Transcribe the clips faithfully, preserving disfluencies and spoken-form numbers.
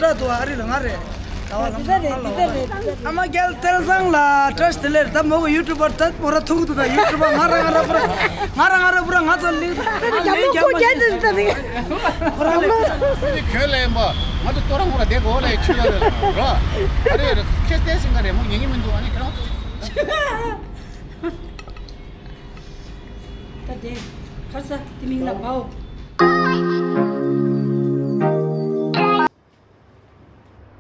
འདྲ་འདུག་ཨ་རི་ལ་ང་རེད། ད་བ་ལ་འདི་ལྟར་རེད། འདི་ལྟར་རེད། འདི་ལྟར་རེད། ཨ་མ་རྒྱལ་བསྟན་བཟང་ལ་བཀྲ་ཤིས་བདེ་ལེགས། ད་མོ་གི་ཡུ་ཊུབ་པར་ད་མོ་ར་ཐུག་འདུག་ད་ཡུ་ཊུབ་པར་ང་ར་ང་ར་པུ་ར་ང་ར་ང་ར་པུ་ར་ང་ཚོ་ལི་ང་ལི་རྒྱབ་ལོག་ཁོ་རྒྱལ་དུ་ད་ནི་པུ་ར་ལ། ཁྱོད་ལ་ཡིན་པ་ང་ཚོ་ཏོ་ར་ངོ་ར་བསྡད་དགོས་ལ་ཡི་ཆུ་ལ་རེད་ར། ཨ་རི་རེད། ཁྱེད་བསྟན་སེང་ག་རེད། མོ་ཉན་གི་མི་འདུག་ཨ་ནི་ཁྱེད་རང་ཚོ། ད་དེ་ཁ་ས་དེ་མིང་ལ་བའོ།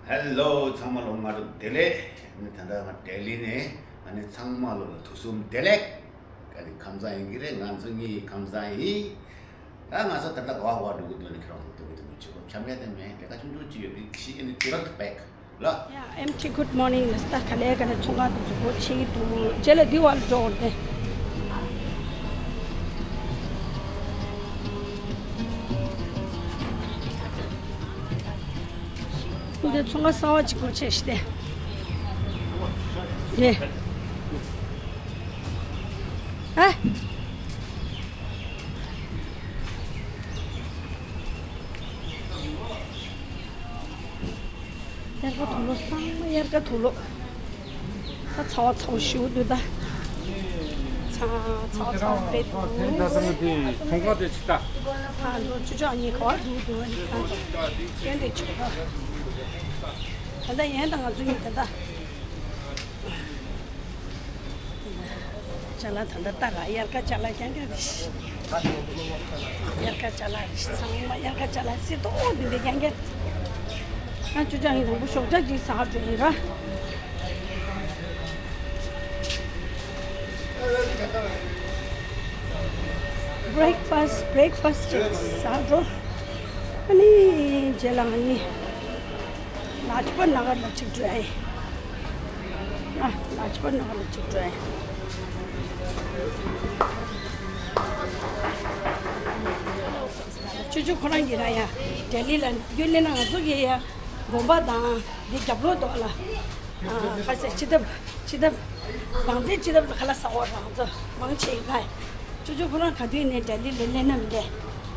ཧེ་ལོ། ཚང་མ་ལོ་སྔ་དྲོ་བདེ་ལེགས། ཨ་ནི་ད་ལྟ་ང་ལྡི་ལི་ནས། ཨ་ནི་ཚང་མ་ལོ་ལ་དུས་གསུམ་བདེ་ལེགས། ཨ་ནི་ཁམས་བཟང་ཡིན་གྱི་རེད། ང་ཚོ་གཉིས་ཁམས་བཟང་ཡིན། ད་ང་ཚོ་ད་ལྟ་ག་བ་ག་བ་འགྲོ་གི་འདུག་ནི་ཁྱེད་རང་ཚོ་འགྲོ་གི་འདུག་མི་བྱེད་པ་འཁྱམ་ཡ་དེ་མེད། ལས་ཀ་ཆུང་ཆུང་ཅིག་ཡོད་པའི་ཤི་ཨ་ནི་ཏི་རོ་ཏི་པེག་ལ། ཡ་ཨེམ་ཊི་གུཌ་མོར་ནིང་ལ་སྟ་ག་ལས་ག་ནས་ཚོང་ཁང་དུ་འཛུགས་སྒོ་ཕྱེ་གི་འདུག་རྗེས་ལ་འདི་བ་ལ་འགྲོ་འོང་སྟེ། འདི་ཚོང་ཁང་གསར་བ་ཅིག་སྒོ་ཕྱེ་ཤི་སྟེ། རེད། ཨ། དབྱར་ཁ་དུག་ལོག་ཚང་མ་དབྱར་ཁ་དུག་ལོག་ད་ཚ་བ་ཚ་བོ་ཞེ་པོ་འདུག་ད། ཚ་ཚ་བ་ཚ་བོ་དཔེ་འདུག་ཚོང་ཁང་དེ་ཚོང་ཁང་དེ་ཅི་ལྟ། ཁ་ཚོ་ཅུ་ཅག་གཉིས་ག་བ་འདུག་འདུག་ཨ་ནི་ཁ་ཚོ་སྐྱོན་དེ་ཆོག་ད། ད་ལྟ་ཡན་དང་ང་ཚོ་གཉིས་ད་ལྟ། ཅ་ལག་ད་ལྟ་ལྟ་ག་དབྱར་ཁ་ཅ་ལག་རྐྱང་རྐྱང་རེད། དབྱར་ཁ་ཅ་ལག་རེད། ཚང་མ་དབྱར་ཁ་ཅ་ལག་སི་ཏོག་འདི་འདི་རྐྱང་རྐྱང་། ང་ཅུ་ཅང་ཡིན་དང་པོ་ཞོགས་ཇ་ཅིག་ཟ་འགྲོ་ཡིན་ར། བྷི་རེག་ཕ་སི་བྷི་རེག་ཕ་སི་ཅིག་ཟ་འགྲོ། ཨ་ནི་རྗེས་ལ་ང་གཉིས། ལ་ཅི་པ་ན་ག་ལ་ཅིག་འགྲོ་ཨེ། ཨ་ལ་ཅི་པ་ན་ག་ལ་ཅིག་འགྲོ་ཨེ། ཅུ་ཅུ་ཁོ་རང་གིས་ར་ཡ་ལྡི་ལི་ལ་ཡུལ་ལས་ན་ང་ཚོ་གི་ཡ་དགོན་པ་དང་འདི་རྒྱབ་ལོགས་ཐོག་ལ་ཁ་ཟས་ཅི་ཐབས་ཅི་ཐབས་རང་བཙན་ཅི་ཐབས་ཁ་ལ་ཟ་འོ་རང་ཚོ་མང་ཆེ་ཡིན་ཁ། ཅོ་ཅོ་ཁོ་རང་ག་དུས་ནས་ལྡི་ལི་ལ་སླེབས་ན་མི་འདྲ།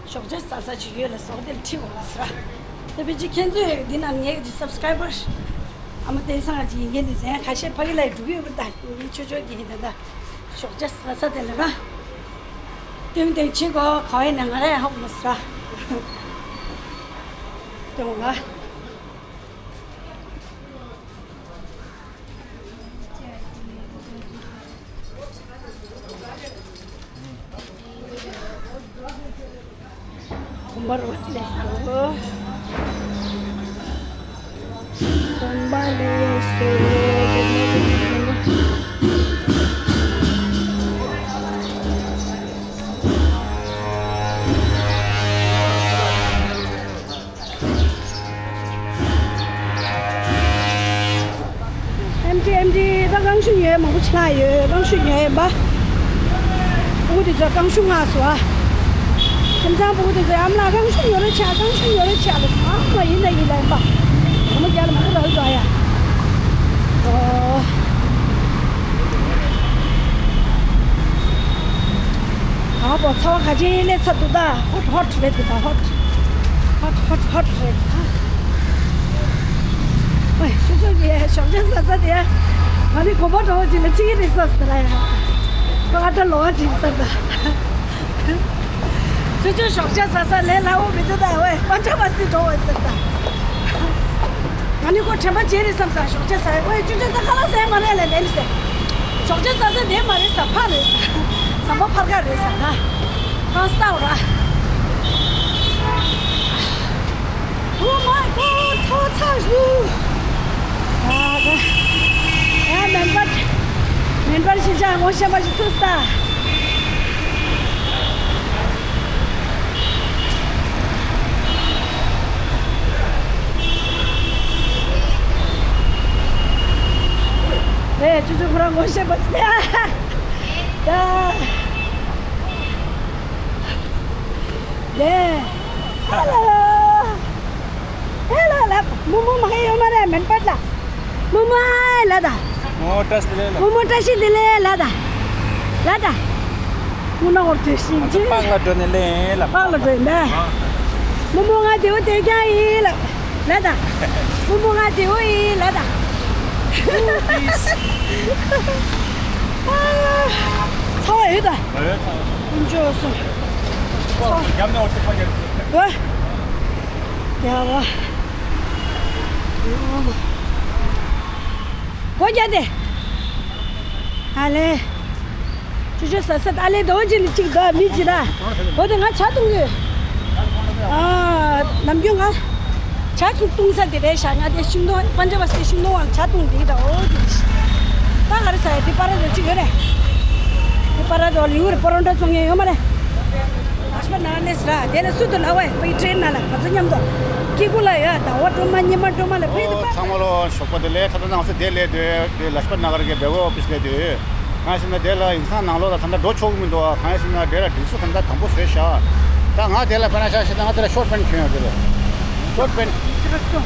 ཞོགས་ཇ་ཟ་ས་ཅིག་ཡོད་ལ་ཟོག་དེ་ལ་ཁྲིད་འོང་ཟེར། དེ་བས་ཅི་ཁྱེད་ཚོས་འདི་ན་ངའི་ཀྱི་སབ་སི་ཀ་རའི་བར་ཨ་མ་བསྟན་སངས་ཀྱི་ཡིན་མཁན་དེ་ཚན་ཁ་ཤས་ཕ་གི་ལ་འགྲོ་གི་ཡོད་པ་ད་ངའི་ཆོས་ཆོས་ཀྱི་ཡིན་ད་ད་ཞོགས་ཇ་ཟ་ས་དེ་ལ་ར་ཏིང་ཏིང་ཆེ་གོ་ག་བས་ན་ང་ར་ཡ་ཧོག་མ་ཟ་ཏེ་འོང་ང་། གོམ་པ་རོ་ལེ་སོ། གོམ་པ་ལེ་སོ། ཨེམ་ཊི་ཨེམ་ཊི་ད་རྐང་ཤུ་ཉོས་མང་པོ་ཆགས་ཡོད། རྐང་ཤུ་ཉོས་ཡིན་པ། ཕྲུ་གུ་དེ་ཚོ་རྐང་ཤུ་མངགས་སོང་ཨ། ཁྱིམ་ཚང་ཕྲུ་གུ་དེ་ཚོ་ཨ་མ་ལགས་རྐང་ཤུ་ཉོ་རོགས་བྱ། རྐང་ཤུ་ཉོ་རོགས་བྱ་ལ་ཚང་མ་ཡིན་ད་ཡིན་ད་ཡིན་པ། ངོ་མ་རྒྱ་ལ་མང་པོ་རག་འདུག་ཨ་ཡ། ཨོ། ཨ་བོ་ཚ་བ་ག་ཅི་སླེབས་ཚར་འདུག་ད། ཧོ་ཊི་ཧོ་ཊི་རེད་འདུག་ད། ཧོ་ཊི་ཧོ་ཊི་ཧོ་ཊི་རེད་འདུག་ད། ཨོ་ཤུ་ཤུ་གི་ཞོགས་ཇ་ཟ་ས་དེ་ང་ནི་དགོན་པ་འགྲོ་བ་ཅིག་ལ་ཅི་རེད་ས་ཟེར་ལ་ཡ། ཨ་ད་ལོ་བ་ཅིག་ཟེར་ད། ཅོ་ཅོ་ཞོགས་ཇ་ཟ་ས་ལས་སླ་བོ་མི་འདུག་ད། ཝེ་པན་ཇ་བ་སི་འགྲོ་བ་ཟེར་ད། ང་ནི་ཁོ་དྲན་པ་བརྗེད་རེད་བསམ་ས། ཞོགས་ཇ་ཟ་ཡ། ཝེ་ཅོ་ཅོ་ད་ཁ་ལག་ཟ་ཡ་མ་རེད་ལ་ལན་ཟེར། ཞོགས་ཇ་ཟ་ས་དེ་མ་རེད་ས། ཕར་རེད་ས། ཟམ་པ་ཕར་ཁ་རེད་ས་ད། ཨ་སྟ་འོ་ར། Oh my God, ཚ་ཚ་ཞུ། ཨ་ད། ཨ་མེན་པར། མེན་པར་ཞིག་ཅང་ངོ་ཤེས་པ་ཞིག་ཐུག་ས། ཨེ་ཅོ་ཅོ་ཁོ་རང་ངོ་ཤེས་པ་ཞིག་ད། ལེ། ཧེ་ལོ། ཧེ་ལོ་ལ། མོ་མོ་མ་ཧེ་ཡོད་མ་རེད་མེན་པར་ལ། མོ་མོ་ཨེ་ལ་ད། མོ་བཀྲ་ཤིས་བདེ་ལེགས་ལ། མོ་མོ་བཀྲ་ཤིས་བདེ་ལེགས་ལ་ད། ལ་ད། མོ་ན་འོར་དེ་ཤིང་ཅི། པགས་ལ་འགྲོ་ནས་ལེ་ལ། པགས་ལ་འགྲོ་ཡིན་ད། མོ་མོ་ང་དེ་བ་དེ་རྐྱང་ཡིན་ལ། ལ་ད། བུ་མོ་ང་དེ་འོ་ཡིན་ལ་ད། ཚ་བ་ཡོད་ད། ཡོད་ཚ་བ། ཀུན་སྤྱོད་སོང་། ཚ་བ། རྒྱབ་ནས་འོ་ཚིག་པ་རྒྱབ། ཨོ། རྒྱབ་བ། སྒོ་རྒྱབ་དེ། ཨ་ལེ། ཅོ་ཅོ་ས་ས་ཨ་ལེ་དོ་ཅི་ལི་ཅིག་དོ་མི་ཅི་ད། འོ་དེ་ང་ཇ་འཐུང་གི། ཨ། ནམ་རྒྱུན་ང་ཇ་ཚུགས་བཏུང་ས་དེ་རེད་ཤག་ང་དེ་ཤིང་སྡོང་པན་ཇ་བ་སི་ཤིང་སྡོང་བ་ལ་ཇ་བཏུང་དེ་ད་འོ་དེ། ད་ག་རེ་ཟ་ཡ་དེ་པ་ར་དོ་ཅིག་ཡོད་རེད། དེ་པ་ར་དོ་ལི་འུ་རེ་པ་རོན་ཏྲ་བཙོང་མཁན་ཡོད་མ་རེད། ལགས་པ་ན་ནས་ར་དེ་ལ་སུ་དུ་ལ་བས་པའི་ཏྲེན་ན་ལ་ང་ཚོ་མཉམ་དུ་སྐྱིད་པོ་ལ་ཡ་ཟླ་བ་སྒྲོལ་མ་ཉི་མ་སྒྲོལ་མ་ལ་ཕ་ཡི་དུ་པ། ཚང་མ་ལོ་ཞོགས་པ་དེ་ལས་ད་ལྟ་ནང་སུ་དེ་ལས་དུས་དེ་ལགས་པ་ན་གར་གི་བེ་བོ་ཨོ་ཕིས་ལས་དུས་གང་ཡིན་ཟེར་ན་དེ་ལ་ཡིན་ས་ནང་ལོགས་ལ་ད་ལྟ་འགྲོ་ཆོག་གི་མི་འདུག་གང་ཡིན་ཟེར་ན་དེ་ལ་སྒྲིག་སྲོལ་ད་ལྟ་དམ་པོ་བཟོས་ཤག་ད་ང་དེ་ལ་ཕ་ན་ཤ་ཤི་ད་ང་དེ་ལ་ཤོར་པན་གྱོན་ཡོད་དེ་ལ་ཤོར་པན། ད་ཅུ་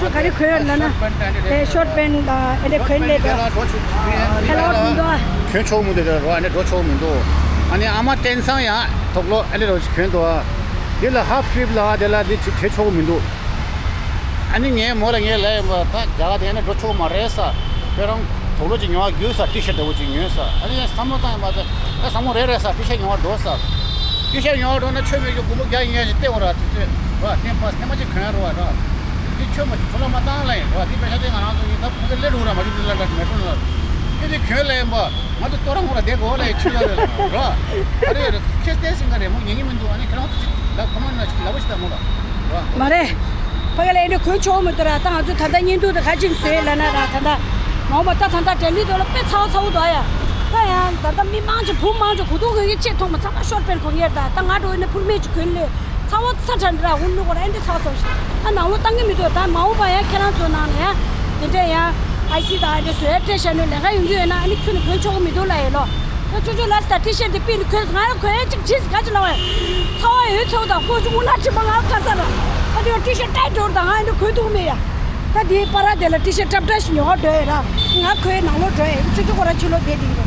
ཅུ་ག་རེ་གོན་ཡོད་ལ་ན། ཤོར་པན་ཨེ་ཤོར་པན་ཨེ་ཤོར་པན་ཨེ་ཤོར་པན་དེ་ལ་འགྲོ་ཆོག་གི་མི་འདུག་གོན་ཆོག་མི་འདུག་ཨ་ནི་འགྲོ་ཆོག་མི་འདུག་ཨ་ནི་ཨ་མ་བསྟན་སང་ཡང་དོག་ལོ་ཨ་ནི་རོ་ཞིག་གྱོན་འདུག་ཨ། དེ་ལ་ཧབ་སི་ལིབ་ལ་དེ་ལ་འདི་ཅིག་བྱེད་ཆོག་མི་འདུག་ཨ་ནི་ངས་མོ་ལ་ངས་ལབ་ཡིན་པ་ད་རྒྱ་གར་དེ་ནས་འགྲོ་ཆོག་མ་རེད་ས། ཁྱོད་རང་དོག་ལོ་ཅིག་ཉོ་བ་རྒྱུགས་ས་ཏི་ཤར་འདྲ་བོ་ཅིག་ཉོས་ས། ཨ་ནི་ངས་བསམ་བློ་བཏང་ཡིན་པ་ད་ད་བསམ་བློ་རེད་རེད་ས། ཏི་ཤར་ཉོ་བ་འགྲོ་ས། ཏི་ཤར་ཉོ་བ་འགྲོ་ན་ཆོས་མེད་རྒྱུ་དགུ་པོ་བརྒྱ་ཡིན་ཡ་ཞིག་སྟེར་འོ་ར་དུས་ཚོད་ར་བསྟན་པ་སྟན་པ་ཅིག་གོན་ཡ་རོ་བ་ར། འདི་ཆོས་མ་ཅིག་ཕུ་ལ་མ་བཏང་ལ་ཡིན་ར། འདི་པེ་ཤ་དེ་ང་རང་ཚོ་ཡིན་ད་ཕུ་གེ་ལེ་འགྲོ་ར་མ་ཅིག་འདི་ལ་འདྲ་མེ་ཀྲོན་ལ་ཁྱོད་དེ་གྱོན་ལ་ཡིན་པ། ང་ཚོ་ལྟོ་ར་ངོ་ར་བསྡད་དགོས་ལ་ཡི་ཆུ་ལ་ལ་ར། ཨ་རེ་རེ་ཁྱེད་བལྟས་ཟིན་ག་རེ་མོ་ཉན་གི་མི་འདུག་ཨ་ནི་ཁྱེད་རང་ཚོ་ཅིག་ལབ་ཁོ་མ་ན་ཅིག་ལབ་ཤི་ད་མོ་ལ་ར། མ་རེད། ཕ་གི་ལ་ཨེ་འདྲ་གོན་ཆོག་མི་འདུག་ར། ད་ང་ཚོ་ད་ལྟ་བརྙན་ཐུང་དེ་ག་ཅིག་བཟོས་ལ་ན་ར་ད་ལྟ། མ་འོངས་པ་ད་ད་ལྟ་ལྡི་ལི་དུ་ལ་དཔེ་ཚ་བོ་ཚ་བོ་འདུག་ཨ་ཡ། ད་ཡང་ད་ལྟ་མི་མང་ཅིག་བུ་མང་ཅིག་གོ་ཐོག་གི་ཆེད་ཐོག་མ་ཚང་མ་ཤོར་པེར་གོན་ཡས་ད་ད་ང་འགྲོ་ཡིན་ན་ཕུར་མེད་ཅིག་གོན་ལེ། ཚ་བོ་ཚ་དྲན་ར་འུ་ནུ་གོ་ར་ཨེ་འདྲ་ཚ་བོ་ཚ་བོ་ཞིག་ད་ནང་ལོ་བཏང་གི་མི་འདུག་ད་མ་འོངས་པ་ཡང་ཁྱེད་རང་ཚོ་ནང་ནས་ཡང་དེ་འདྲ་ཡང་ཨའི་སི་དང་ཨེ་འདྲ་བཟོ་ཡ་སྤྲད་བཞག་ནས་ལས་ཀ་ཡོང་རྒྱུ་ཡོད་ན་ཨ་ནི་ཁྱོད་ནི་གོན་ཆོག་གི་མི་འདུག་ལ་ཡོད་ལོ། ད་ཅོ་ཅོ་ལ་ས་ཊི་ཤར་དེ་པི་ནི་གོན་ང་ལ་གོན་ཡ་ཅིག་ཇིས་ག་ཅི་ལ་བས། ཚ་བ་ཡོད་ཚ་བོ་དང་ཀོ་ཅུ་འུ་ན་ཁྲི་པ་ང་ལ་ཁ་ས་ར། ཨ་དེ་ཡང་ཊི་ཤར་ཊའིཊ་འགྲོ་དང་ང་ཨེ་འདྲ་གོན་ཐུབ་མེད་ཡ། ད་དེའི་པ་ར་དེ་ལ་ཊི་ཤར་ཊབ་ཊ་ཞིག་ཉོ་བ་འགྲོ་ཡ་ར། ང་ཁོའི་ནང་ལོགས་འགྲོ་ཡ་ཅིག་ཅིག་ཁོ་ར་ཕྱི་ལོགས་བསྡད་དེ་ཡིན་ར།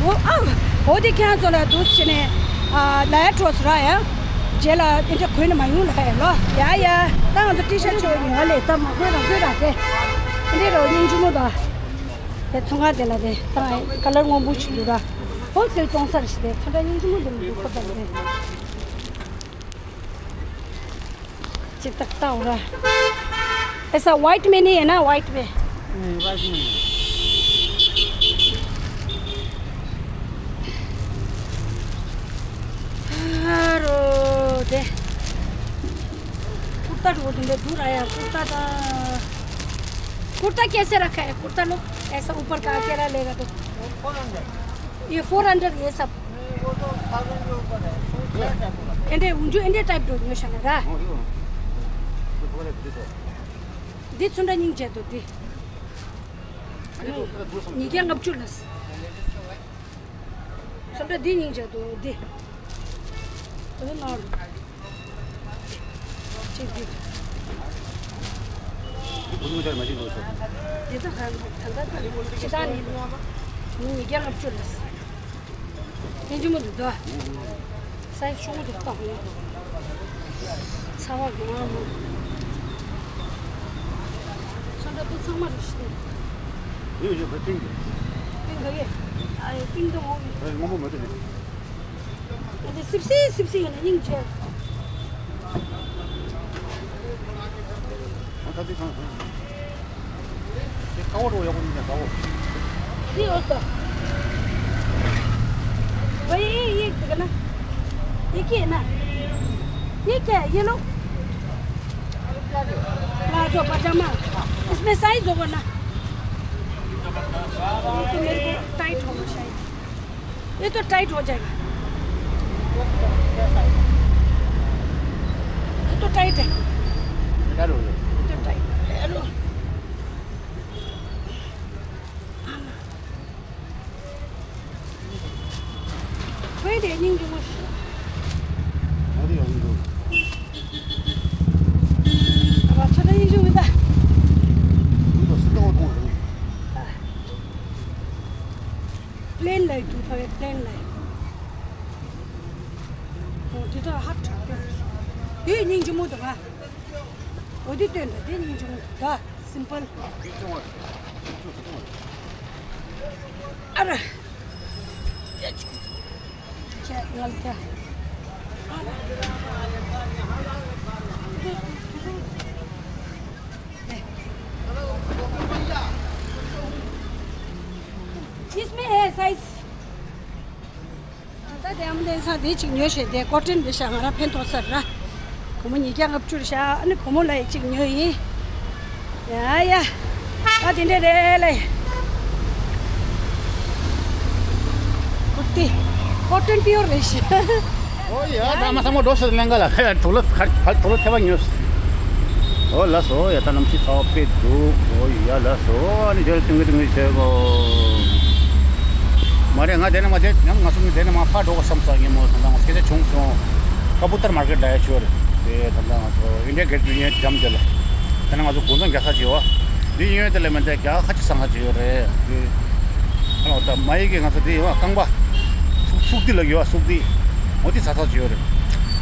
འོ་ཨ། འོ་དེ་ཁྱེད་རང་ཚོ་ལ་འདུག་སེ་བྱས་ནས། ཨ་ལ་ཡ་འཕྲོ་སུ་ར་ཡ། རྗེས་ལ་ཨེ་འདྲ་གོན་ནས་མ་ཡོང་ལ་ཡ་ལོ། ཡ་ཡ། ད་ང་ཚོ་ཊི་ཤར་ཊི་ཆོ་ཉོ་བ་ལས་ད་མ་གོན་རང་གོན་ར་དེ། ཨེ་འདྲ་རོ་སྙིང་རྗེ་མོ་དང་། དེ་ཚོང་ཁང་དེ་ལ་དེ་ད་ཀ་ལར་སྔོན་པོ་ཞིག་འདུག་ར། ཧོལ་སེལ་གཏོང་ས་རེད་ཤི་དེ་ཚོང་ཁང་སྙིང་རྗེ་མོ་འདི་མི་འདུག་ཁོ་ཚོ་ལ་དེ། ཅིག་ཏག་ཏག་འོ་ར། ཨེ་ས་ཝའིཊ་མེ་ནི་ཡིན་ན་ཝའིཊ་མེ། ཨེ་ཝའིཊ་མེ། ཧ་རོ་དེ། ཀུར་ཏ་འགྲོ་དུ་འདྲ་འདུག་ར་ཡ་ཀུར་ཏ་དང་། कुर्ता कैसे रखा है? कुर्ता लोग ऐसा ऊपर का घेरा लेगा तो। ये फोर हंड्रेड, ये सब। एंडे उंजू एंडे टाइप दो न्यू शनरा। दी सुंडा निंग जे दो दी। निगे ngap chulas. Sandra, di nying ja do, di. Ado na. Chi di. Di ta khan, khan ta ta. Chi ta ni. Ni ni gya ngap chulas. Ni ju mo do. Sai shong do ta. Sawa gwa mo. Sandra, tu tsang ma ri shi. Ni ju ba ting. Ting ga ye. Ai, ting do mo. Ai, mo mo ma de. ཨ་ནི་སིབ་སིབ་སིབ་སིབ་ཡིན་ན་སྙིང་རྗེ། ཨ་ད་དེ་གང་གང་། དེ་དཀར་པོ་རོ་ཡག་པོ་ཡིན་ཀྱང་དཀར་པོ། དེ་འོ་ད། ཝེ་ཡེ་ཡེ་དེ་ག་ན། ཡེ་ཀེ་ན། ཡེ་ཀེ་ཡེ་ལོ། प्लाजो पजामा। इसमें साइज होगा ना। ये तो मेरे को टाइट होगा शायद। ये तो टाइट हो जाएगा। ये तो टाइट है। क्या हो गया? ये तो टाइट है। हेलो। ཁོས་དེ་སྙིང་རྗེ་མོ་ཞིག་ཨ་དེ་ཡང་འགྲོ། ཨ་བ་ཚོ་ད་སྙིང་རྗེ་མོ་ད། འདི་ལ་སི་ཏོག་གཏོང་རེད། པི་ལེན་ལ་འདུག་ཕ་གི་པི་ལེན་ལ། འོ་དེ་ད་ཧབ་ཁྲག་པོ། དེ་སྙིང་རྗེ་མོ་འདུག་ཨ། འོ་དེ་ལྟོས། ག་སིམ་པལ། ཨ་ར། ཁྱེད་ང་ལ་ཁྱེད། Excuse me, hey, size. ད་དེ་ཨ་མ་ལན་ཚང་དེ་གཅིག་ཉོས་བྱས་དེ་ཀོ་ཊོན་དེ་ཤ་ང་རང་ཕན་ཐོགས་ས་ར། བུ་མོ་ཉིས་བརྒྱ་ལྔ་བཅུ་རེད་ཤག་ཨ་ནི་བུ་མོ་ལ་ཡི་གཅིག་ཉོས་ཡིན། ཡ་ཡ། ད་དེ་འདྲས་རེད་ལེ། ཀུར་ཏི། ཀོ་ཊོན་པིའོར་རེད་ཤག་ཨོ་ཡ། ད་མ་ཚང་མ་འགྲོ་ཟེར་ལེན་ག་ལ། ཕ་ཡ་དུག་ལོག་ཕ་དུག་ལོག་ཐེ་བ་ཉོས། ཨོ་ལགས་སོ། ཡ་ད་གནམ་གཤིས་ཚ་བ་དཔེ་འདུག་ཨོ་ཡ་ལགས་སོ། ཨ་ནི་དེ་ལ་ཏིང་ངེ་ཏིང་ངེ་བྱེད་གོ། མ་རེད། ང་དེ་ནས་མ་དེ་ཡང་ང་ཚོ་ནི་དེ་ནས་མ་ཕར་འགྲོ་ག་བསམ་ས་ངས་མོ། ད་ལྟ་ང་ཚོ་སྐད་ཆ་བྱུང་སོང་། ཀ་པུ་ཏར་མར་ཀེཊ་ལ་ཡ་ཆོར་དེ། ད་ལྟ་ང་ཚོ་ཨིན་ཌི་ཡ་གེ་ཊི་ཡན་འགྲམ་དེ་ལ། ད་ནི་ང་ཚོ་དགུན་ཚོང་རྒྱག་ས་ཅིག་ཡོད་པ། འདི་ཡོད་དེ་ལ་མ་དེ་རྒྱ་ཁ་ཆེ་ས་ང་ཅིག་ཡོད་རེད་དེ། ཨ་ལོ་ད་མ་ཡི་གེ་ང་ཚོ་དེ་ཡོད་པ། རྐང་པ་སུག་སུག་དི་ལ་ཡོད་པ། སུག་དི་མོ་དི་ཟ་ས་ཅིག་ཡོད་རེད།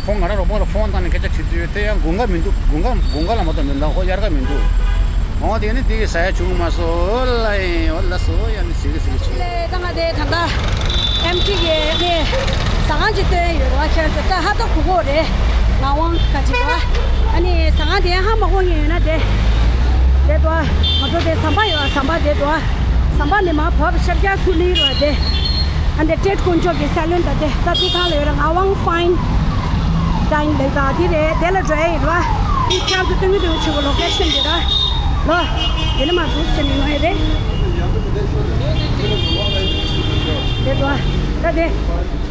ཁོང་ང་རང་རོགས་པ་ལ་ཕོན་བཏང་ནས་སྐད་ཆ་དྲིས་དུས་དེ་ཡང་དགུན་ཁ་མི་འདུག་དགུན་ཁ་དགུན་ཁ་ལ་མ་གཏོགས་མི་འདུག་ཁོ་དབྱར་ཁ་མི་འདུག་འོ་དེ་ནི་དེ་གི་ཟ་ཡ་བྱུང་མ་སོང་ལ་ཡིན། འོ་ལ་སོ་ཡ་ནི་ཟི་གི་ཟི་གི་བྱུང་། ལས་ད་ང་དེ་ད་ལྟ་ཨེམ་ཊི་གི་ནི་ཟ་ཁང་ཅིག་སྟོན་ཡོད་རེད་བ། ཁྱེད་ཚོ་ད་ཧ་ཏོ་གུ་གོ་རེད། ངག་དབང་ཁ་ཅིག་རེད་བ། ཨ་ནི་ཟ་ཁང་དེ་ཧ་མ་གོ་མཁན་ཡོད་ན་དེ་དེ་དོ་ང་ཚོ་དེ་ཟམ་པ་ཡོད་བ། ཟམ་པ་དེ་དོ་ཟམ་པ་ནི་མ་བབ་ཤར་རྒྱག་ཚུར་ལི་རེད་བ། དེ་ཨ་འདི་ཏྲེད་དཀོན་མཆོག་གི་སེ་ལོན་ད་དེ་ད་དེ་ཁང་ལ་ཡོད་རེད། ངག་དབང་ཕའིན་ཌའིན་ལེགས་ད་དེ་རེད། དེ་ལ་འགྲོ་ཡ་ཡིན་ར། དེ་ཁྱེད་ཚོ་སྟོན་གི་འདུག་ཆུ་བོ་ལོ་ཀེ་ཤན་དེ་ར། ལོ། དེ་ནི་མ་འདུག་ཟེར་ནས་ཡོང་ཡ་རེད། དེ་དོ། ད་དེ།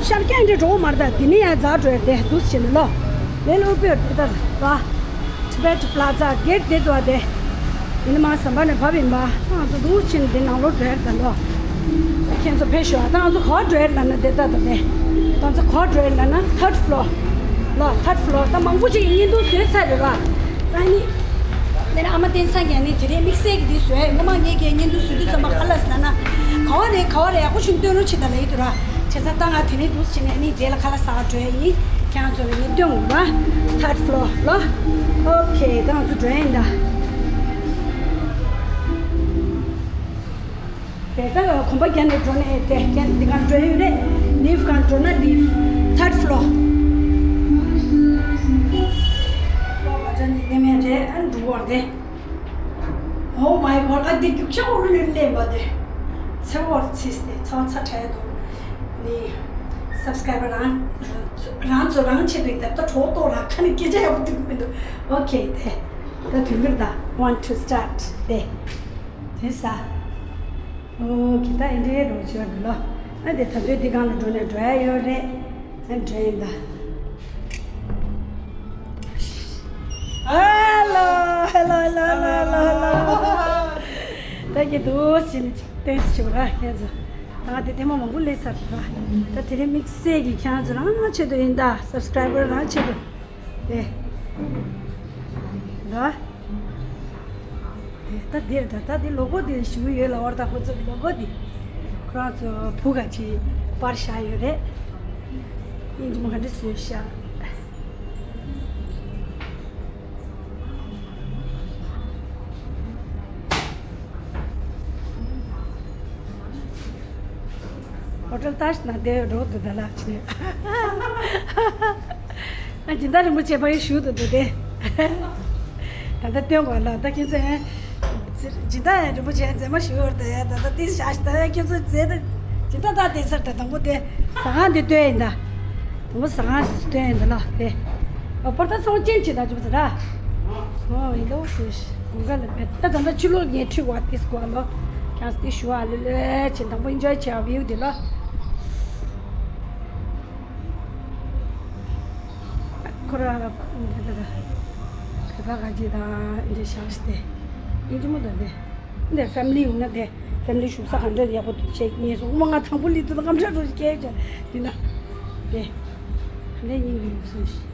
ཤར་རྒྱག་འདི་འགྲོ་མར་ད་དེ་ནི་ཡ་རྫ་འགྲོ་ཡ་དེ་འདུག་ཟེར་ནས་ལོ། དེ་ལོ་པེ་དེ་ད་ར། Tibet Plaza gate དེ་དོ་དེ། ཡིན་ན་མ་ཟམ་པ་ནས་བབས་ཡིན་པ། ང་ཚོ་འདུག་ཕྱིན་འདི་ནང་ལོགས་འགྲོ་ཡ་ད་ལོ། ཁྱེད་ཚོ་ཕེབས་ཤོག་ད་ང་ཚོ་ག་པར་འགྲོ་ཡ་ལབ་ན་དེ་ལྟ་ད་དེ། ད་ང་ཚོ་ག་པར་འགྲོ་ཡ་ལབ་ན་third floor ལོ། third floor ད་མང་པོ་ཅིག་གིས་བརྙན་ཐུང་བཟོས་ཚར་རེད་བ། ད་ནི། དེ་ནས་ཨ་མ་བསྟན་སངས་རྒྱས་ནི་དེ་རིང་དམིགས་བསལ་གྱི་འདི་བཟོས། སྔོན་མ་ངེད་ཀྱིས་བརྙན་ཐུང་བཟོས་དུས་ཙམ་པ་ག་ལ་ཟེར་ན། ག་བ་རེད་ག་བ་རེད་ཡག་པོ་བྱུང་སྟོན་རོགས་བྱེད་ད་ལབ་ཡི་འདུག་ར། བྱས་ཙང་ད་ང་དེ་རིང་འདུག་ཕྱིན་ནས་ནི་དེ་ལ་ཁ་ལག་ཟ་བར་འགྲོ་ཡ་ཡིན། ཁྱེད་རང་ཚོ་ལ་ངས་སྟོན་དགོས་ར། third floor ལོ། ཨོ་ཁེ། ད་ང་ཚོ་འགྲོ་ཡ་ཡིན་ད། དེ་ལྟར་གོམ་པ་བརྒྱབ་ནས་འགྲོ་ནས་དེ་རྐྱེན་འདི་ག་འགྲོ་ཡོད་རེད། ལིབ་ག་འགྲོ་ན་ལིབ། third floor ལོ་བ་ཅན་ནི་ནི་མེད་རེད། ཨ་འགྲོ་བར་དེ། Oh my god ཨ་འདི་རྒྱུག་ཆ་འོ་ལོན་ལེན་པ་དེ། ཚེ་བོར་ཚིས་ཏེ་ཚོ་ཚ་ཁྲལ་དུ། ནི་སབ་སི་ཀ་རའི་བར་རང་རང་ཚོ་རང་ཆེད་དུ་ཡིན་ད་ད་གྲོགས་ཏོ་ར་ཁ་ནི་སྐད་ཆ་ཡག་པོ་འདུག་མི་འདུག་ཨོ་ཁེ་དེ། ད་དུས་འགྱུར་ད། Want to start དེ། དེ་ས། ཨོ་ཁེ་ད་ཨིན་དྲེ་རོ་ཆོ་འདི་ལོ། ཨ་དེ་ད་དུས་འདི་གང་ལ་འགྲོ་ནས་འགྲོ་ཡ་ཡོད་རེད། ཨ་འགྲོ་ཡིན་ད། Hello, hello, hello, hello, hello, hello. ད་ཀྱི་དུས་ཕྱིན་ཏོས་ཆུ་ར་ཁྱེད་ཚོ། ད་དེ་ཐེངས་མ་མང་པོ་སླེབས་ཚར་ར། ད་དེ་རིང་དམིགས་བསལ་གྱི་ཁྱེད་ཚོ་རང་ཆེད་དུ་ཡིན་ད། སབ་སི་ཀ་རའི་བར་རང་ཆེད་དུ། དེ། ད། དེ་ད་འདིར་ད་ད་འདི་ལོ་གོ་འདི་ཞུ་ཡོད་ལ་བར་ད་ཁོ་ཚོ་གི་ལོ་གོ་འདི། ཁོ་རང་ཚོ་བུ་ག་ཅིག་པར་བཞག་ཡོད་རེད། ཨིན་ཇི་མོ་ག་འདྲ་བཟོས་ཤག་ཧོ་ཊེལ་ཏཱཇ་ནང་བསྡད་ཡོད་འགྲོ་འདུག་ད་ལགས་ཕྱིན། ཨ་སྦྱིན་བདག་རིན་པོ་ཆེ་ཕ་གིར་བཞུགས་འདུག་འདུག་སྟེ། ད་ལྟ་སྟོན་དགོས་ལ་ད་ཁྱེད་ཚོས། སྦྱིན་བདག་རིན་པོ་ཆེ་མཛེས་མ་ཞུ་བར་དུ་ཡ་ད་ལྟ་ཏིས་བཞག་ཞིག་ད་ཡ་ཁྱེད་ཚོས་མཛེས་ད། སྦྱིན་བདག་ད་དེ་སར་ད་དང་པོ་དེ་ཟ་ཁང་དེ་སྟོན་ཡིན་ད། དང་པོ་ཟ་ཁང་དེ་སྟོན་ཡིན་ད་ལ་དེ། ཨོ་པར་ད་སོང་ཅན་ཆེ་ད་ཅུ་ཟ་ར། ཨོ་ཡིན་ད་འོ་སུ་ཞིག་གུང་ག་ལ་མེད་ད་ད་ད་ཕྱི་ལོགས་ངས་ཁྲིད་བ་ཏིས་གོ་ལོ། ཁྱང་སྟེ་ཞུ་བ་ལེ་ལེ་ཆེ་དང་པོ་ཨིན་ཇོའི་བྱེད་བ་བིའུ་དེ་ལོ། ཁོ་ར་ལ་འདི་ལ་ལ་བོད་པ་ག་ཅི་དང་འདི་བཞག་སྟེ། ཡིན་གྱི་མོ་དང་འདི། འདི་ཕེ་མི་ལི་ཡོང་ན་འདི་ཕེ་མི་ལི་བཞུགས་ས་ག་འདྲ་ཡག་པོ་འདུག་ཅེས་ངས་སོང་མ་ང་དང་པོ་ལི་དུ་དང་གམ་ཁྲ་རུ་སྐྱེལ་ཅེས་འདི་ན། འདི། ག་འདྲ་ཡིན་གྱི་མི་སོང་ཞིག་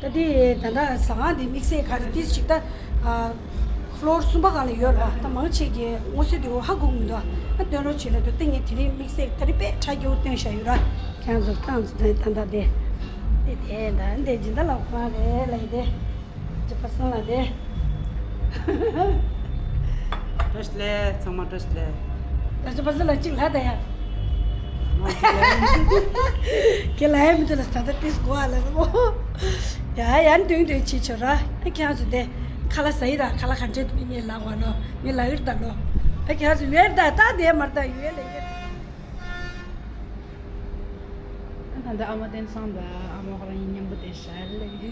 ད་དེ་ད་ལྟ་ཟ་ཁང་དེ་དམིགས་བསལ་ག་རེ་ཏིས་ཞིག་ད། ཕློར་གསུམ་པ་སྒང་ལ་ཡོད་ར། ད་མང་ཆེ་གི་སྔོ་ཚལ་དེ་ཧ་གོ་མི་འདུག་ཨ་སྟོན་རོགས་བྱེད་ལ་དུ་ཏིང་ངེ་དེ་རིང་དམིགས་བསལ་ད་རེས་དཔེ་ཁྲ་རྒྱུ་སྟོན་བཞག་ཡོད་ར། ཁྱེད་ཚོར་བཏང་ཚོ་ད་ད་ད་དེ། དེ་དེ་ད་འདི་སྦྱིན་བདག་ལགས་ཁང་རེད་ལ་ཡི་དེ། པ་སངས་ལ་དེ། བཀྲ་ཤིས་བདེ་ལེགས། ཚང་མ་བཀྲ་ཤིས་བདེ་ལེགས། ད་ཅི་པ་སངས་ལ་གཅིག་ལྷ་ད་ཡ། ཁྱེད་ལ་ཡ་མི་འདུག་ལ་ད་ལྟ་ཏིས་གོ་ཨ་ལ་སོ། ཡ་ཡ་འདོན་འདོན་བྱེད་ཆོག་ར། ཨ་ཁྱེད་ཚོ་དེ་ཁ་ལ་ཟ་ཡི་ར། ཁ་ལ་ག་འདྲས་འདུག་མི་ངས་ལག་བ་ལོ། ངས་ལག་ཡིར་ད་ལོ། ཨ་ཁྱེད་ཚོ་ཡོད་ད་ད་དེ་མར་ད་ཡོད་ལ་ཡོད། ད་ལྟ་ཨ་མ་བསྟན་སང་དང་ཨ་མ་ཁོ་རང་གཉིས་མཉམ་པོ་དེ་ཤར་ལེ། ངའི་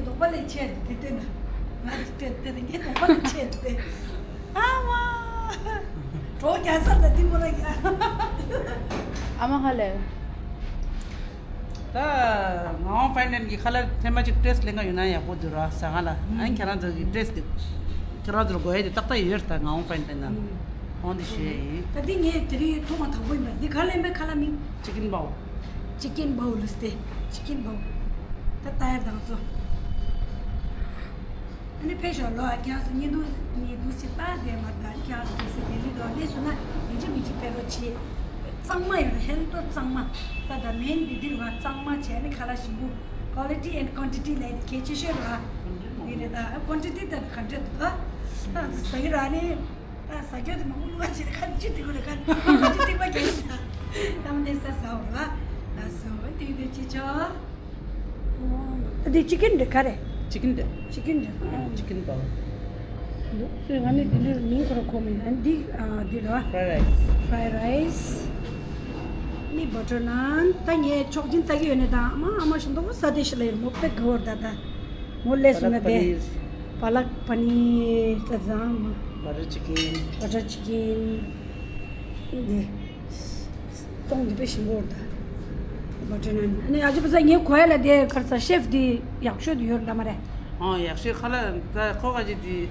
གདོང་པ་ལས་ཆེ་དེ་བལྟས་ན། ང་ཅིག་བལྟས་བལྟས་ན་ངའི་གདོང་པ་ལས་ཆེ་དེ། ཨ་མ། གྲོགས་རྒྱག་ས་ད་དེ་མོ་ལ་ཡ། ཨ་མ་ཧ་ལས། ད་ངག་དབང་ཕན་ཌན་གྱི་ཁ་ལར་ཐེངས་མ་གཅིག་ཊེ་སི་ཊི་ལེན་ག་ཡོང་ན་ཡག་པོ་འདུག་ར་ཟ་ང་ལ། ཨ་ནི་ཁྱེད་རང་ཚོ་གི་ཊེ་སི་ཊི་དེ་ཁྱེད་རང་ཚོར་དགོས་ཡས་དེ་ཏག་ཏག་ཡོད་རེད། ད་ངག་དབང་ཕན་ཌན་ན་ཨང་དེ་ཞུ་ཡས་ཡིན། ད་དེ་ངས་དེ་རིང་ཐོག་མ་དང་པོ་ཡིན་པ། འདི་ག་ལེན་པའི་ཁ་ལ་མིང་། ཅི་ཀིན་བའོ། ཅི་ཀིན་བའོ་ལུས་ཏེ། ཅི་ཀིན་བའོ། ད་ལྟ་ཡར་དང་ཚོ། ཨ་ནི་ཕེབས་ཤོག་ལོ། ཨ་ཁྱེད་ཚོ་ཉིན་དུ་ཉིན་དུ་ཅི་ལྟ་བསྡད་མ་ད། ཨ་ནི་ཁྱེད་ཚོ་དུས་ཚོད་ལྡི་ལི་དུ་སླེབས་སོང་ན་ཡིན་གཅིག་མིན་གཅིག་ཕེབས་རོགས་བྱེད། གཙང་མ་ཡོད་རེད། ཧན་ཏོ་གཙང་མ། ད་ད་མེན་འདི་འདིར་བ་གཙང་མ་བྱས་ནས་ཁ་ལག་ཞིམ་པོ། Quality and quantity ལས་གལ་ཆེ་ཤོས་ར། འདི་རེད་ད། ཨ་ཁོན་ཊི་ཊི་ད་ག་འདྲ་འདུག་ད། ད་ཟ་གི་ར་ནི། ད་ཟ་རྒྱུ་དེ་མང་པོ་བླུགས་པ་བྱས་ཁ་ཅིག་འདི་གོ་རེད། ཁ་ཁ་ཅིག་ཐིགས་པ་རྒྱག་གི་ད། ད་མ་ནས་ཟ་ཟ་འོ་ར། ད་སོ་འདི་འདི་ཅི་ཆོ། འདི་ཅི་ཀིན་རེད་ག་རེ། ཅི་ཀིན་རེད། ཅི་ཀིན་རེད། ཅི་ཀིན་བའོ། སུས་ང་ནི་འདི་འདྲའི་མིང་ཁོ་ར་གོ་མིན། ཨ་འདི་ཨ་འདི་ར། ཕ་རའི་རའི་སི། ཕ་རའི་རའི་སི། ནི་བ་ཊར་ནཱན། ད་ངས་ཆོག་མཆན་ལྟ་གི་ཡོད་ནི་ད། ཨ་མ་ཨ་མ་ཞིམ་མདོག་པོ་ཟ་དེ་ཤི་ལ་ཡིན་མོ་པེ་གི་བོར་ད་ད། མོ་ལས་སུ་ན་དེ། པ་ལག་པ་ནིར། ད་ཟ་མ། བ་ཊར་ཅི་ཀིན། བ་ཊར་ཅི་ཀིན། འདི། བཙོང་འདི་དཔེ་ཞིམ་པོ་རེད་ད། བ་ཊར་ནཱན། ཨ་ནི་ཨ་ཅེ་པ་ས་ངའི་གོ་ཡ་ལ་དེ་གར་ས་ཤེ་ཕི་དེ་ཡག་ཤོས་དེ་ཡོད་རེད་ད་མ་རེད། ཨང་ཡག་ཤོས་ཁ་ལག་ད་ཁོ་ག་ཅིག་དེ་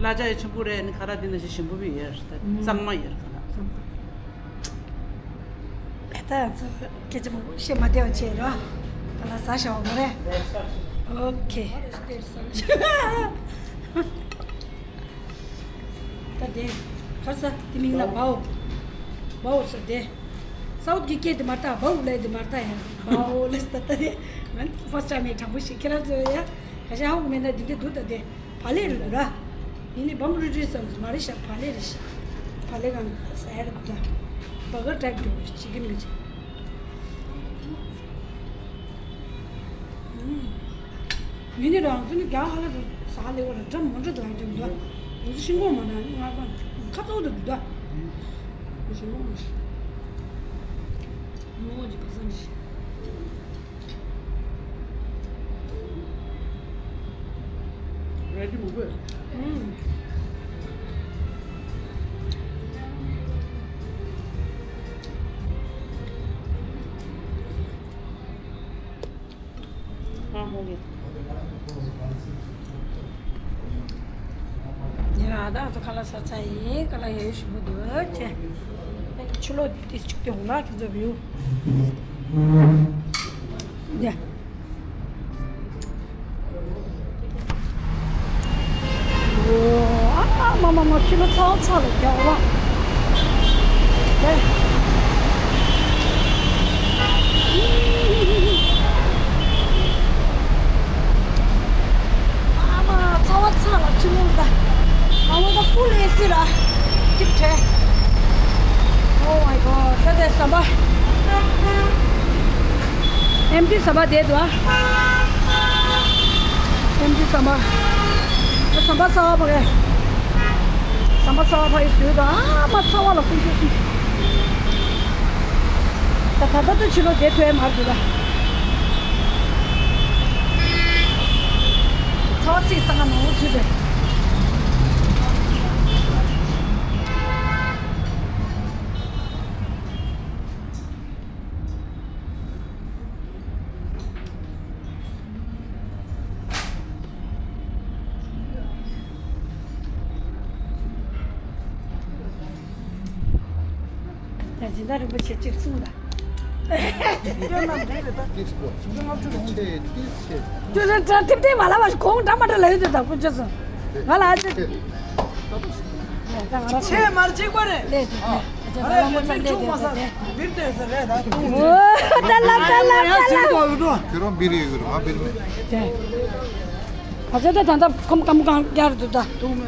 གླ་ཆ་ཡང་ཆེན་པོ་རེད། ཨ་ནི་ཁ་ལག་དེ་ནང་བཞིན་ཞིམ་པོ་བི་ཡོད་རེད་ད། གཙང་མ་ཡོད་རེད་ཁ་ལག། ད་ང་ཚོ་སྐད་ཆ་མང་པོ་བཤད་མ་བདེ་བ་བྱས་རོ། ཁ་ལག་ཟ་ཤ་བ་མ་རེད། ཨོ་ཁེ། ད་དེ། ག་ས་དེ་མིང་ལ་བའོ། བའོ་ས་དེ། སའུ་ཐི་གི་སྐད་དེ་མ་ལྟ་བའོ་ལས་དེ་མ་ལྟ་ཡ། བའོ་ལས་ད་ལྟ་དེ། ང་ཕར་སི་ཊའིམ་མེད་དྲང་པོ་ཞིག་ཁྱེད་རང་ཚོ་ཡ། ག་ཤ་ཧ་གོ་མེད་ན་དེ་འདྲ་འདུག་ད་དེ། བག་ལེབ་རེད་འདུག་ར། ཡིན་ནི་བམ་རུ་རི་བསམ་མ་རེད་ཤག་བག་ལེབ་རེད་ཤག་བག་ལེབ་གང་ཟ་ཡ་རེད་འདུག་ར། བ་ག་ཊའིབ་འདྲ་བོ་ཅི་གིན་གི་ཅིག་ཡིན་ནི་རང་ཚོ་ནི་རྒྱ་ཧ་ལ་དུ་ཟ་ལེ་བ་ལ་འགྲམ་མོ་འདྲ་དུ་ལ་འགྲམ་འདུག་ང་ཚོ་ཤིང་གོང་མ་ན་ནི་ང་པ་ཁ་ཚོགས་དུ་འདུག་ད་ཤིང་གོང་མ་ཤི་མོ་ཅི་པ་སང་ཤི། རེད་མོ་གོས། ཨུམ། ཨ་ཧོ་གི། ཡ་ད་ང་ཚོ་ཁ་ལག་ཟ་ཚར་ཡིན། ཁ་ལག་ཡག་ཤོས་པོ་འདུག་ཅེ། ཕྱི་ལོགས་ཏིས་ཅིག་སྟེ་འོང་ན་ཁྱེད་ཚོ་བིའུ། ཡ། ཨོ། ཨ་མ་མ་མ། ཕྱི་ལོགས་ཚ་བ་ཚ་ལ་རྒྱག་བ། ཨེ། ཨ་མ་ཚ་བ་ཚ་ལ་ཕྱི་ལོགས་ད། ཨ་མ་ད་ཕུལ་ཨེ་སི་ར། ཀིབ་ཁྲེ། Oh my God། ད་དེ་ཟམ་པ། ཨེམ་ཊི་ཟམ་པ་དེ་འདུག་ཨ། ཨེམ་ཊི་ཟམ་པ། ཟམ་པ་གསར་པ་རེད། ཟམ་པ་གསར་པ་ཕ་ཡི་བཟོས་འདུག་ཨ་མ་ཚ་བ་ལ་ཁུངས་སྐྱེལ་སོང་། ད་ད་ལྟ་ད་ཕྱི་ལོགས་བསྡད་ཐུབ་ཡ་མ་རེད་འདུག་ད། ཚ་བ་ཚིག་ས་ང་ནོར་བུ་ཚུད་པས། ད་སྦྱིན་བདག་རིན་པོ་ཆེ་གཅིག་གསུངས་ད། ཏིས་པོ། ཆེ་ཏིས་ཆེ། ཁྱོད་རང་འདྲ་ཐིབ་ཐིབ་མ་ལབ་པ་ཞིག་གོང་འདྲ་མ་འདྲ་ལབ་ཡོད་དུས་ད་ཕུ་ཆེ་སོང་། ང་ལ་ཨ་ཅེ། ད་ང་ལ་ཆེ་མར་གཅིག་པ་རེད། ལས་དེ། ད་ལ་མོ་ཚ་ལེ་དེ་དེ། འོ་ད་ལ་ད་ལ་ད་ལ། ཁྱོད་རང་འབིར་ཡོད་གི་རེད། ང་འབིར་མེད། དེ། ང་ཚོ་ད་ད་ཁོམ་སྐམ་གང་རྒྱར་འདུག་ད། ད་དུང་མ་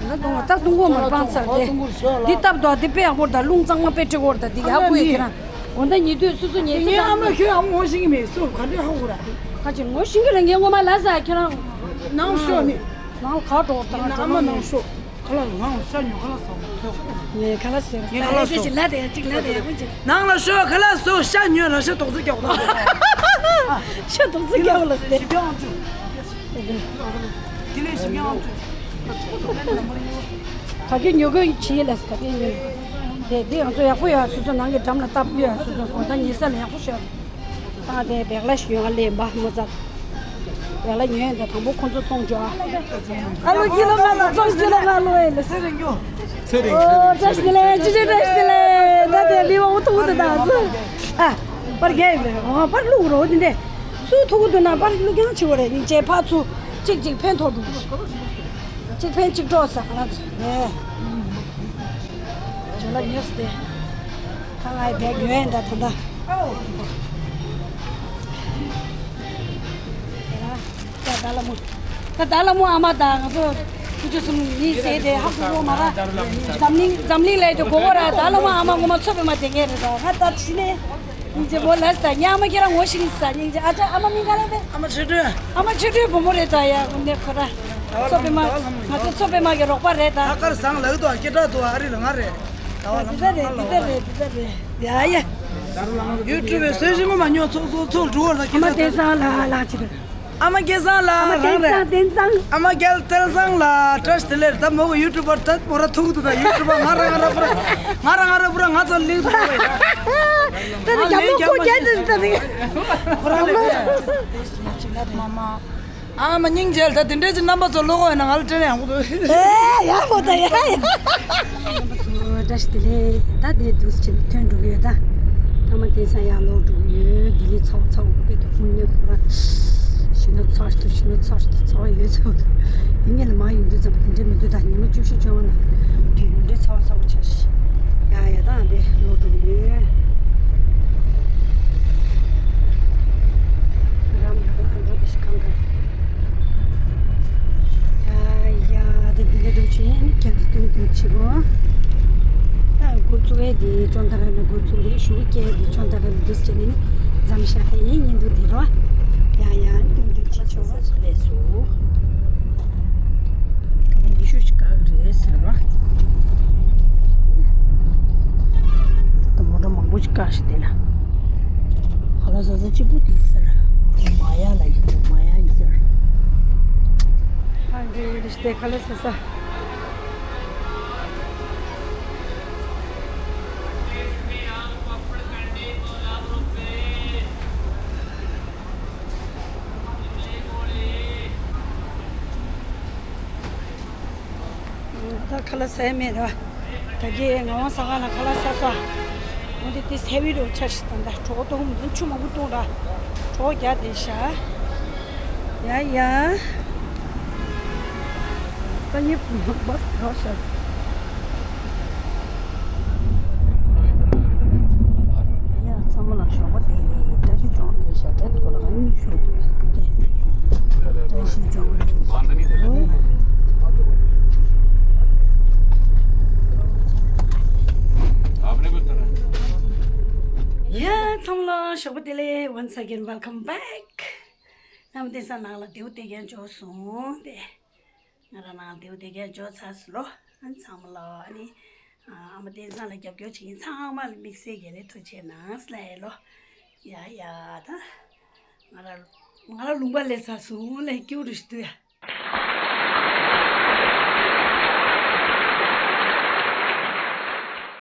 ད་དུང་བ་ད་དུང་གོ་མར་པང་ཚར་དེ། འདི་སྟབས་དོ་འདི་དཔེ་ཡག་པོ་ད། རླུང་གཙང་མ་དཔེ་ཁྲིག་གོ་ད། འདི་ཡག་པོ་ཡོད་ཁྱེད་རང་། འོ་ད་ཉེ་དུས་སོ་སོ་ཉེ་སོ་ངའི་ཨ་མ་ཁྱོད་ཨ་མ་ངོ་ཤེས་ཀྱི་མེད་སུ་ག་འདྲ་ཧ་གོ་ར། ཁ་ཅིག་ངོ་ཤེས་ཀྱི་རེད། ངས་ངོ་མ་ལབ་ས་ཁྱེད་རང་། ནང་ཤོག་ནི། ནང་ཁ་གྲོགས་དང་ཨ་མ་ནང་ཤོག་ཁ་ལག་ལངས་ཤ་ཉོ་ཁ་ལག་ཟ་བ་ཐོས། ངས་ཁ་ལག་ཟེར། ངས་ཁ་ལག་ཟ། ཅིག་ལ་དེ་ཅིག་ལ་དེ་ཡག་པོ་ཅིག་ནང་ལ་ཤོག་ཁ་ལག་ཟོ་ཤ་ཉོས་ལ་ཤ་དོག་ཙེ་རྒྱག་པ་དང་། ཤ་དོག་ཙེ་རྒྱག་པ་ལ་ཟེར། ཞིབ་ཀྱང་ཨང་ཅུ། དེ་ལས་ཞིབ་ཀྱང་ཨང་ཅུ། ག་གེ་ཉོ་གོ་བྱེད་ལ་ཟེར། ག་གེ་ཉོ། དེ་དེ་ང་ཚོ་ཡག་པོ་ཡོད། སོ་སོ་ནང་གི་འགྲམ་ལ་བཏབ་ཡོད། སོ་སོ་གོ་ད་ཉེ་ས་ལ་ཡག་པོ་ཤོད། ཨ་དེ་བེག་ལ་ཞིག་ཡོང་ཨ་ལེ་འབའ་མོ་ཙག་བེག་ལ་ཉོས་ཡོད་དེ་དང་པོ་ཁོ་ཚོ་ཚོང་ཅོ་ཨ། ཨ་ལོ་ཁྱི་ལོ་ང་ལོ་ཚོང་ཁྱི་ལོ་ང་ལོ་ཨེ་ལེ། ཚེ་རིང་ཡོ། ཚེ་རིང་ཨོ་བཀྲ་ཤིས་བདེ་ལེགས། ཅི་ཅི་བཀྲ་ཤིས་བདེ་ལེགས། ད་དེ་མི་བ་འུ་ཐུག་འདི་དང་སུ། ཨ་པར་རྒྱལ་ཡིན་པས། ཨོ་པར་བླུག་རོ་འདི་འདྲས། སུ་ཐུག་འདུག་ན་པར་བླུག་ཀྱང་ཆེ་བ་རེད། ཡིན་ཅེ་ཕ་ཚུ་གཅིག་གཅིག་ཕན་ཐོགས་འདུག་གཅིག་ཕན་གཅིག་གྲོགས་ཟེར་ང་ཚོ་ནས། ཇོ་ལ་ཉོས་ཏེ། ད་ང་ཡི་བེག་ཉོས་ཡིན་ད་ད་ད། ད་ད་ལ་མོ། ད་ད་ལ་མོ་ཨ་མ་ད་ང་ཚོ་ཁུ་ཆུ་གསུམ་གཉིས་བསད་དེ་ཧ་གོ་གོ་མ་ར། འཛམ་གླིང་འཛམ་གླིང་ལས་དེ་གོ་གོ་ར། ད་ལ་མོ་ཨ་མ་ངོ་མ་ཚོ་པའི་མ་དེ་ངེས་རེད་ད་ང་ད་ཕྱི་ནས། སྙིང་རྗེ་མོ་ལ་ས་ཉི་མ་ཁྱེད་རང་ངོ་ཤེས་ས་སྙིང་རྗེ། ཨ་ཅག་ཨ་མ་མིང་ག་ལ་བས། ཨ་མ་ཆོས་སྒྲོན། ཨ་མ་ཆོས་སྒྲོན་བུ་མོ་རེད་ད་ཡ། ཀུན་ནས་ཁོ་ར། ཚོ་པའི་མ་ང་ཚོ་ཚོ་པའི་མ་གི་རོགས་པ་རེད་ད། ད་གར་བཟང་ལག་ཏུ་སྐད་གྲགས་འདུག་ཨ་རི་ལ་ང་རེད། ད་བ་འདི་ལ་ལྟ་རེད་འདི་ལྟ་རེད་འདི་ལྟ་རེད། ཡ་ཡ། ཡུ་ཊུབ་པའི་སོས་ཤིང་ངོ་མ་ཉོ་ཚོགས་ཚོགས་ཚོགས་འགྲོ་བར་ད་ཨ་མ་སྐད་བསྟན་བཟང་ལགས་ལགས་ཅི་རེད། ཨ་མ་སྐལ་བཟང་ལགས་རང་རེད། བསྟན་བཟང་བསྟན་བཟང་། ཨ་མ་སྐལ་བསྟན་བཟང་ལགས་བཀྲ་ཤིས་བདེ་ལེགས། ད་མོ་གི་ཡུ་ཊུབ་པར་ད་མོ་ར་ཐུག་འདུག་ད་ཡུ་ཊུབ་པར་ང་རང་ང་རང་པུ་ར་ང་རང་ང་རང་པུ་ར་ང་ཚོ་ལིང་ཐུག་པ་ཡིན། ད་ནི་རྒྱ་མོ་ཁོ་རྒྱ་དེ་ད་ནི་ཁོ་རང་ལས། ཨ་མ་སྙིང་རྗེ་ད་དེ་འདྲས་ཀྱི་རྣམ་པ་ཚོ་ལོ་གོ་ཡིན་ན་ང་ལ་དྲན་ཡག་པོ་འདུག་ཨེ་ཡག་པོ་ད་ཡ་ཡ། བཀྲ་ཤིས་བདེ་ལེགས། ད་དེ་འདུག་ཅིག་ཐོན་འགྲོ་གི་ཡོད་ད། ཨ་མ་བསྟན་བཟང་ཡར་ལོག་འགྲོ་གི་ཡོད། ལྡི་ལི་ཚ་བོ་ཚ་བོ་དཔེ་ཐུག་མོ་ཉེ་ཁོ་ར། ཞི་ན་ཚ་ཞིག་ཏུ་ཞི་ན་ཚ་ཞིག་ཏུ་ཚ་བ་ཡོད་ཚ་བོ་འདུག་དེ་ངས་ལ་མ་ཡོང་དུས་ཙམ་པ་དེ་འདྲས་མི་འདུག་ད་ཉི་མ་བཅུ་བཞི་བཅོ་ལྔ་ན་དེ་འདྲས་ཚ་བོ་ཚ་བོ་ཆགས་ཤིག་ཡ་ཡ་ད་འདི་ལོག་འགྲོ་གི་ཡོད། རམ་འགྲོ་འགྲོ་དེ་ཞིག་གང་ག་ཡ་ཡ་དེ་འདི་འདྲ་འགྲོ་ཆེ་ནི་ཀྱང་སྟོན་དུ་ཆེ་གོ་ད་འགོ་བཙུགས་ཨེ་དེ་ཅོན་ཏ་ར་ལ་འགོ་བཙུགས་དེ་ཞུ་སྐད་དེ་ཅོན་ཏ་ར་ལ་འདུས་བྱས་ནི་འཛམ་ཤ་ཧེ་ཡིན་ཉིན་དུ་དེ་རོ། ཡ་ཡ་སྟོན་དུ་ཆེ་ཆོ་ལས་སུ། ཉི་ཤུ་ཞིག་བཀག་རེད་ཟེར་བ། ད་མོ་ཊ་མང་པོ་ཞིག་བཀག་ཤི་དེ་ལ། ཁ་ལག་ཟ་ས་གཅིག་པུ་དེ་ཟེར། མ་ཡ་ལ་ཡིན་མ་ཡ་ཡིན་ཟེར། ཨ་འདྲེ་རིས་ཏེ་ཁ་ལག་ཟ་ས། ད་ཁ་ལག་ཟ་ཡ་མེད་ར། ད་གིན་ངག་དབང་ཟ་ཁང་ལ་ཁ་ལག་ཟ་ས། འོན་ཏེ་དེ་ཟ་བའི་རོ་ཆར་ཞིག་དང་ད་གྲོགས་ཏོ་ཧུམ་དུ་ཆུ་མང་པོ་བཏུང་ར། གྲོགས་རྒྱག་དེ་ཤ། ཡ་ཡ། ད་ངས་བུ་མོ་བ་རོགས་ཤ། ཡ་ཚང་མ་ལ་ཞོགས་པ་བདེ་ལེགས། བཀྲ་ཤིས་ལྗོངས་ལ་ཞབས་བརྟན་སྐོར་ལ་ཉི་ཤུ་བདེ། བཀྲ་ཤིས་ལྗོངས་ལ། ཡ་ཚང་མ་ལ་ཞོགས་པ་བདེ་ལེགས། Once again welcome back. ཨ་མ་བསྟན་བཟང་ནང་ལ་དེའུ་སྟེར་མཁན་འབྱོར་སོང་སྟེ། ང་རང་ནང་དེའུ་དེ་གའི་འཇོག་ཚར་སོང་ལོ། ཨ་ནི་ཚང་མ་ལོ། ཨ་ནི་ཨ་མ་བསྟན་བཟང་ལ་རྒྱབ་སྐྱོར་བྱེད་མཁན་ཚང་མ་ལ་དམིགས་བསལ་གྱི་ལས་ཐུགས་རྗེ་གནང་ལབ་ཡ་ལོ། ཡ་ཡ་ད་ང་རང་ང་རང་ལུང་པ་ལས་ཚར་སོང་ལས་སྐྱུར་རུ་ཞིག་འདུག་ཡ།